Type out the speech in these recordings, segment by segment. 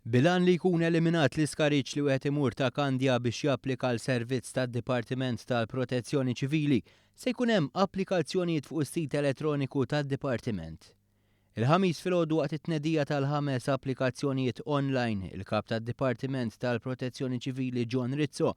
Bil-għan li jkun eliminat l-iskariġġ li wieħed imur ta' Kandja biex japplika għal servizz tad-Dipartiment tal-Protezzjoni Ċivili, se jkun hemm applikazzjonijiet fuq is-sit elettroniku tad-Dipartiment. Il-Ħamis filgħodu waqt it-tnedija tal-ħames applikazzjonijiet online, il-Kap tad-Dipartiment tal-Protezzjoni Ċivili John Rizzo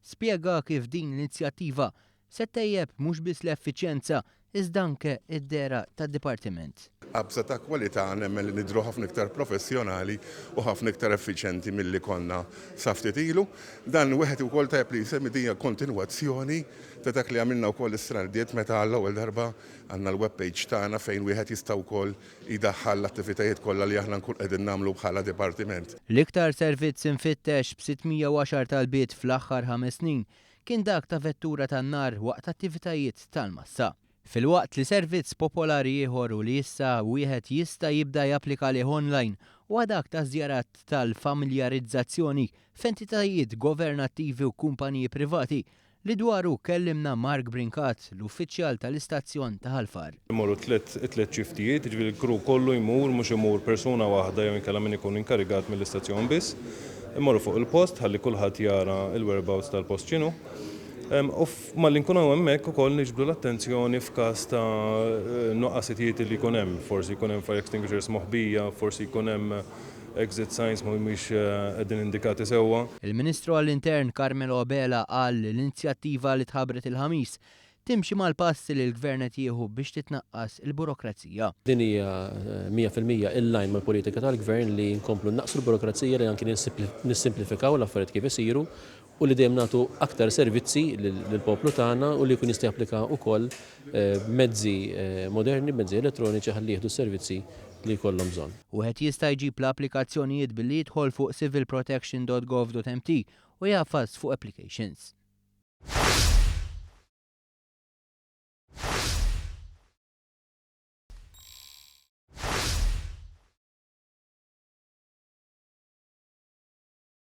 spjega kif din l-inizjattiva se ttejjeb mhux biss l-effiċjenza iżda anke d-dehra tad-dipartiment. Qabża ta' kwalità nemmen li nidhru ħafna iktar professjonali u ħafna iktar effiċjenti milli konna sa ftit ilu. Dan wieħed ukoll tajjeb li jsemmi din hija kontinwazzjoni ta' dak li għamilna wkoll is-sena li għaddiet meta għall-ewwel darba għandna l-web page tagħna fejn wieħed jista' wkoll jdaħħal l-attivitajiet kollha li aħna nkun qegħdin nagħmlu bħala dipartiment. L-iktar servizz imfittex b'610 talbiet fl-aħħar ħames snin kien dak ta' vettura tan-nar waqt attivitajiet tal-massa. Filwaqt li servizz popolari ieħor u li issa wieħed jista' jibda japplika għalih online huwa dak ta' żjarat tal-familjarizzazzjoni f'entitajiet governattivi u kumpaniji privati li dwaru kellimna Mark Brincat, l-uffiċjal tal-istazzjon ta' Ħal Far. Imorru t-tliet xiftijiet, jiġifieri l-crew kollu jmur, mhux imur persuna waħda jew inkella min ikun inkarigat mill-istazzjon biss. Immorru fuq il-post ħalli kulħadd jara l-whereabouts tal-post x'inhu. U malli nkunu hemmhekk ukoll niġbdu l-attenzjoni f'każ ta' nuqqasitijiet li jkun hemm. Forsi jkun hemm fire extinguishers moħbija, forsi jkun hemm exit signs mhumiex qegħdin indikati sewwa. Il-Ministru għall-Intern Carmelo Abela qal li l-inizjattiva li tħabbret il-Ħamis timxi mal-passi li l-Gvern qed jieħu biex titnaqqas il-burokrazija. Din hija 100% in line mal-politika tal-Gvern li nkomplu nnaqqsu l-burokrazija, li anki nissimplifikaw l-affarijiet kif isiru u li dejjem nagħtu aktar servizzi lill-poplu tagħna u li jkun jista' japplika wkoll b'mezzi moderni, b'mezzi elettroniċi ħalli jieħdu s-servizzi li jkollhom bżonn. Wieħed jista' jġib l-applikazzjonijiet billi jidħol fuq civilprotection.gov.mt u jagħfas fuq Applications.